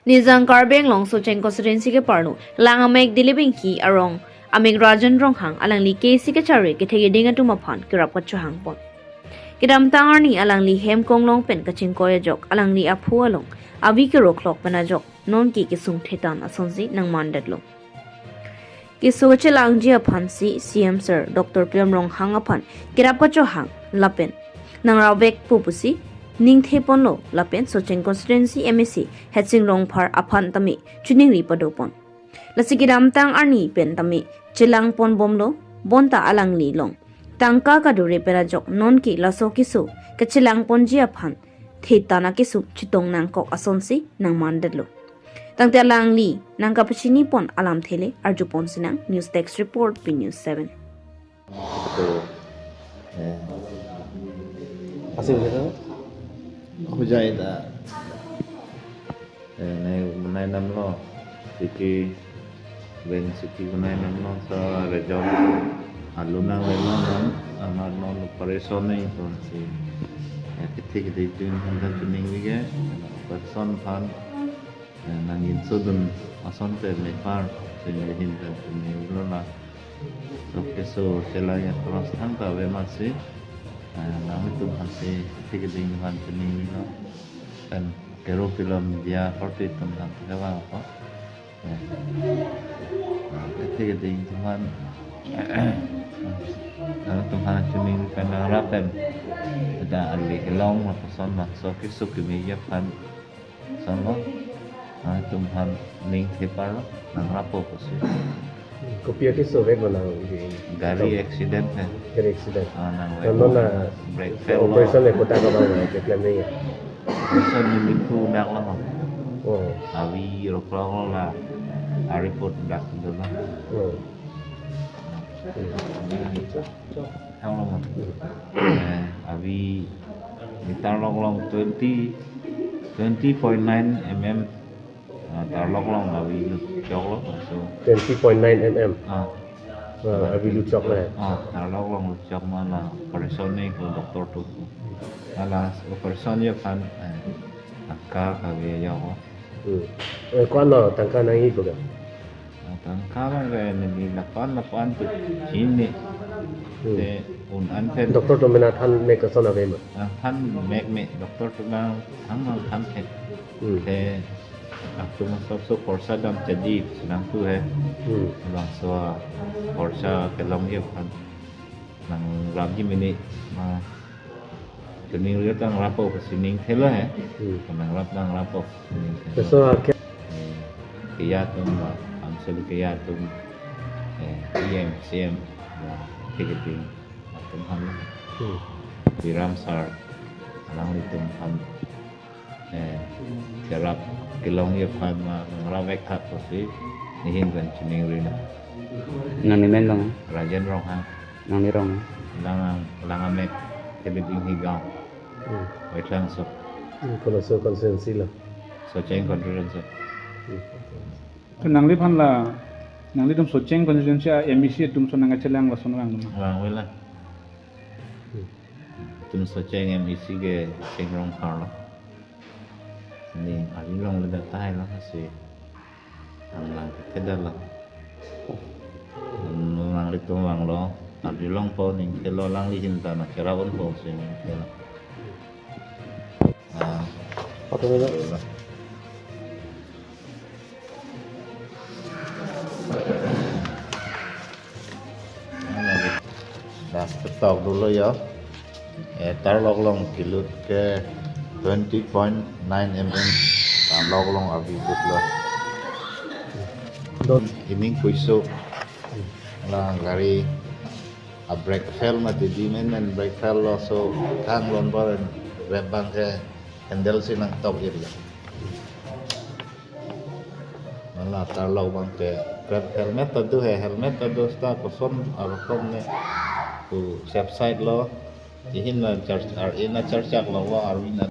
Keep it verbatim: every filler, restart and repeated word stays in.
Nijang Karbi Anglong Socheng constituency keparlo Langamek Dilip Ingti arong amek Rajen Ronghang alangli K C kachari kethek keding atum aphan kerap kachohang pon. Kedamtang arni alangli hem konglong pen kachingkoi ajok alangli aphu along avi keroklok pen ajok non ke kesung thetan asonsi nangmandetlo. Keso kachelangji aphansi C M sir Doctor Tuliram Ronghang aphan kerap kachohang lapen nangravekpo pusi ningtheponlo lapen Socheng constituency M A C Headsing Rongphar aphan tame chiningri padopon. Lasi kedamtang arni pen tame chelangponbomlo, bonta alangli along tangka kadure pen ajok non ke laso keso kachelangponji aphan thetan akesung chetong nangkok asonsi nangmandetlo. Tangte alangli nangkapachinipon alamthe le arjupon sinang. News Desk Report, P News seven. Itu, eh, Asing gitu. Hujai ta, eh, nai, nai namlo, siki, beng siki nai namlo, so, rejong, alu nang lelo nam, amar non operation nai, ton si, eh, kithik kithik dun, hantan tuning bige, operation phan, eh, nangjinsodun asonte mepar, sehingga hintan tuning lo na. So keso chelang ya cross thangta ave amatsi, eh, nanglitum aphansi kithik keding aphan chiningri lo. Pen kero pilom dia korte atum aphan kevang ko. Eh, eh, kithik keding atum aphan, nanglitum aphan chiningri pen nangrap pen. Ada ali kelong lapuson ma so keso kemejia aphan. Solo, ah, nanglitum aphan ningtheparlo, nangrappo pusi. Kopi akeso vek ma nang di? Gari accident he. Gari accident. Ah, nang vek. Nang non na brake fail lo. Operation le kota ka bang na keklem ni? Operation ni minggu nak lo. Oh. Avi roklok lo la. A report dak dolo. Oh. Hmm. Hang lo. Eh, avi ni tarlok along twenty, twenty point nine M M. Ah, tarlok along avi lutchok lo, so. Twenty point nine M M. Ah. Ah, avi lutchok lo. Ah, tarlok along lutchok ma la operation ni ko doctor atum. Ala operation ya kan, eh, aka kave ya ko. Hmm. Eh, ko-an lo tangka nangji ko ga? Ah, tangka abang ke neli lapu-an lapu-an tu chini. Hmm. Te un-an pen. Doctor atum pen athan mek ason ave ma? Ah, than mek mek doctor atum abang thang abang than pen. Hmm. Te atum sop so khorsa dam chadi sinang tu he. Hmm. Labangso khorsa kelongji aphan nangrapji mene ma. Chiningri ta nangrappo pusi ningthelo he. Hmm. Nangrap nangrappo pusi ningthelo. Laso ake- Eh, keja atum, council keja atum, eh, E M, C M, ticketing atum aphan. Hmm. Tuliram sir, alanglitum aphan, eh, kerap kelongji aphan ma nangrap vek tha pusi nehin pen chiningri na. Nangli men long? Rajen Ronghang. Nangli rong? Lang, Langamek, Dilip Ingti gaon. Hmm. Waithlangso. Hmm, kono so constituency lo? Socheng constituency. Hmm. To nangliphan la, nanglitum Socheng constituency a M A C atum so nangkachelang lason vang doma? Vang vela. Hmm. Itum Socheng M A C ke Headsing Rongphar lo. Ni avi longledet tahai lo si. Nanglang kethedetlo. Nanglitum vanglo, avi longpo ningthelo, alangli ahin ta nangcherap unpo si ningthelo. Ah. Auto melo. Das ketok dolo ya. Eh, tarlok along kelut ke twenty point nine M M. Tarlok along avi lutlo. Dot. Ining puiso. La gari a brake fail mati di men men brake fail lo so kang lon bor rep abang ke handle si nangtok ir ya. Mala tarlok abang ke, helmet ta do he, helmet ta do seta koson arokom ne, tu safe side lo, ihin na char, ar-, in na charchak lo, arvi na.